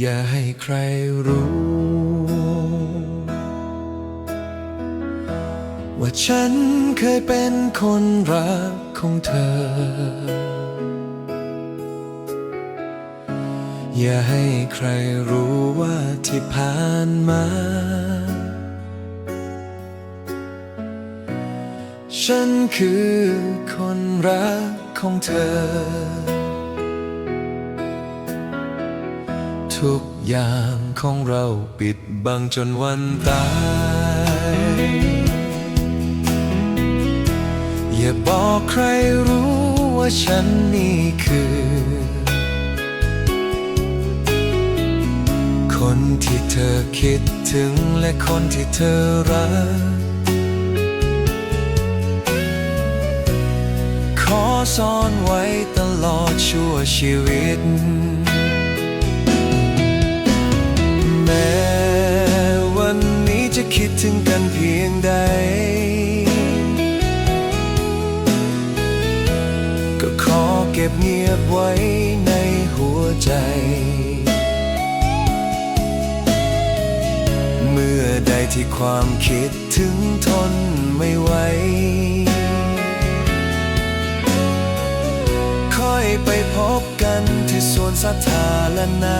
อย่าให้ใครรู้ ว่าฉันเคยเป็นคนรักของเธอ อย่าให้ใครรู้ว่าที่ผ่านมา ฉันคือคนรักของเธอ ทุกอย่างของเราปิดบังจนวันตาย อย่าบอกใครรู้ว่าฉันนี่คือ คนที่เธอคิดถึงและคนที่เธอรัก ขอซ่อนไว้ตลอดชั่วชีวิต แม้วันนี้จะคิดถึงกันเพียงใด ก็ขอเก็บเงียบไว้ในหัวใจ เมื่อใดที่ความคิดถึงทนไม่ไหว ค่อยไปพบกันที่สวนสาธารณะ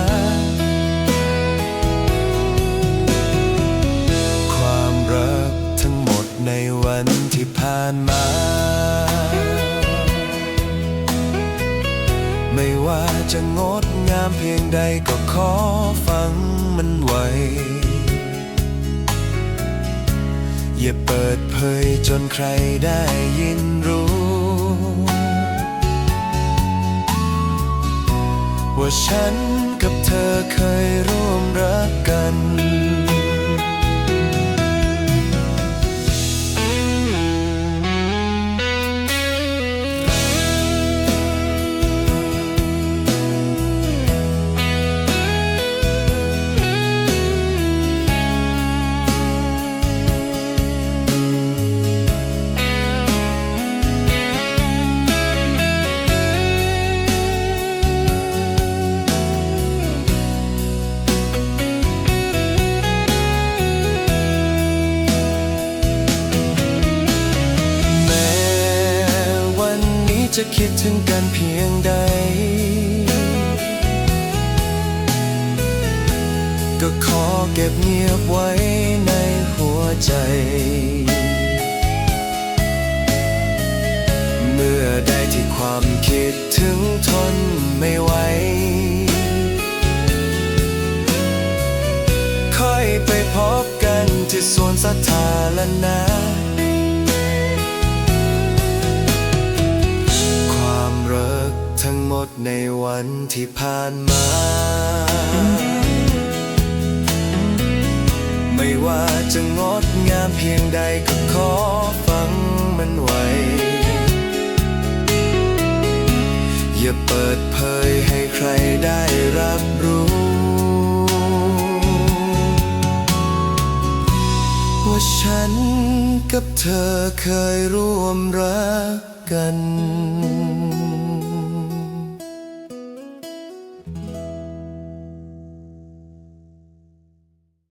ความรักทั้งหมดในวันที่ผ่านมา ไม่ว่าจะงดงามเพียงใดก็ขอฝังมันไว้ อย่าเปิดเผยจนใครได้ยินรู้ ว่าฉันกับเธอเคยร่วมรักกัน แม้วันนี้จะคิดถึงกันเพียงใด ก็ขอเก็บเงียบไว้ในหัวใจ เมื่อใดที่ความคิดถึงทนไม่ไหว ค่อยไปพบกันที่สวนสาธารณะ ความรักทั้งหมดในวันที่ผ่านมา ไม่ว่าจะงดงามเพียงใดก็ขอฝังมันไว้ อย่าเปิดเผยให้ใครได้รับรู้ ว่าฉันกับเธอเคยร่วมรักกัน